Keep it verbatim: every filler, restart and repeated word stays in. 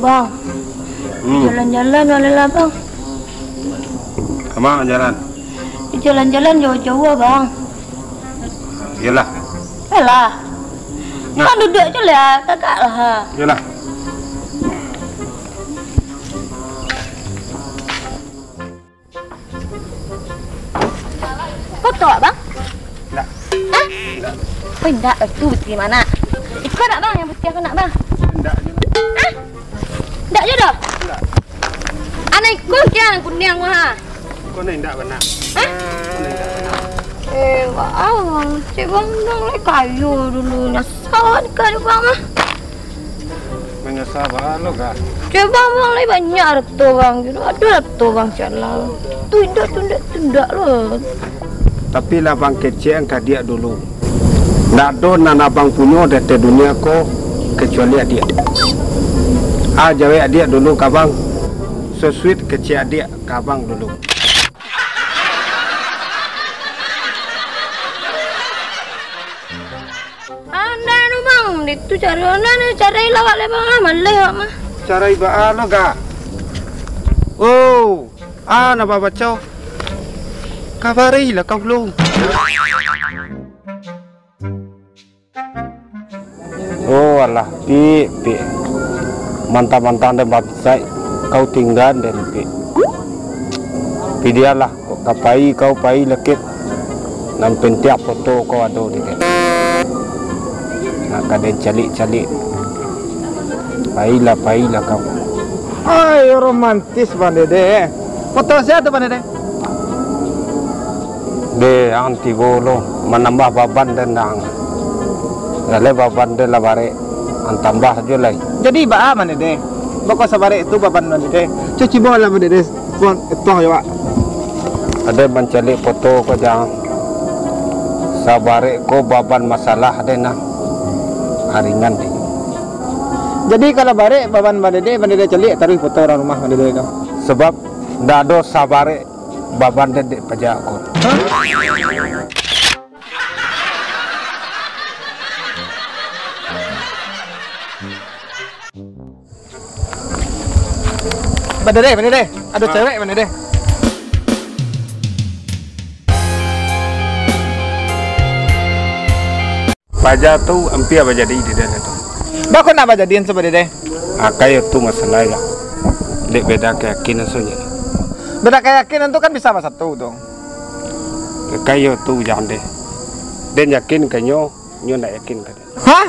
Bang, hmm, jalan-jalan boleh lah, Bang. Kama jalan? Jalan-jalan jauah-jauah, Bang. Iyolah. Alah. Nah. Bang duduk je lah, tagak lah. Iyolah. Foto, Bang? Indak. Hah? Indak. Oh, indak. Itu putih mana? Itu nak, Bang, yang putih aku nak, Bang. Indak je lah. Hah? Indak je dah? Indak. Anak ikut ke anak kuning, ha? Kau ni indak benar. Hah? Kau ni indak benar. Eh, Bang, cek Bang, Bang lai kayo dulu. Nyasal kan, Bang, ah. Manyasal baa lo, Ga? Cek Bang, Bang lai banyak harato, Bang. Gitu. Ado harato, Bang, insyaallah. Tu indak, tu indak, tu indak lo. Tapi lah Bang kecek ka adiak dulu. Ndak ado nan Abang punyo di ateh dunia ko, kecuali adiak. Ah, jawek adiak dulu ka Abang. So sweet kecek adiak ka Abang dulu. Anda anu, Bang, di tu caro anda ni, carai lawak le, Bang, ah, maleh awak mah. Carai baa lo, Ga? Oh, ah, nak babaco. Kabari lah kau lo. Oh, alah, Pik, Pik. Mantang-mantang den bansaik, kau tingga den, Pik. Pidialah, kok ka pai, kau pai lakik. Nan pentiak foto kau ado di den. Nak ka den caliak-caliak. Pailah, pailah kau. Ai, romantis Bang Dede. Foto sia tu, Bang Dede? Deh, ang tigo lo, manambah baban den dang. Jaleh baban den lah barek, ang tambah sajo lai. Jadi baa, Bang Dede? Baa kok sabarek tu baban Bang Dede? Cuci bola, Bang Dede. Pon, toh yo, Pak. Ado mancaliak foto ko jang. Sabarek ko baban masalah den nah. Aringan den. Jadi kalau barek baban Bang Dede, Bang Dede caliak taruih foto urang rumah Bang Dede tu. Sabab ndak ado sabarek baban den dek paja ko. Banda deh, banda deh. Ado cewek banda deh. Paja tu ampia bajadi di dalam tu. Baa kok nak bajadian sabana deh? Akai tu masalah ya. Dek beda keyakinan sajo. Beda keyakinan tu kan bisa basatu tu. Kayo tu jan deh. Den yakin ka nyo, nyo ndak yakin ka den. Hah?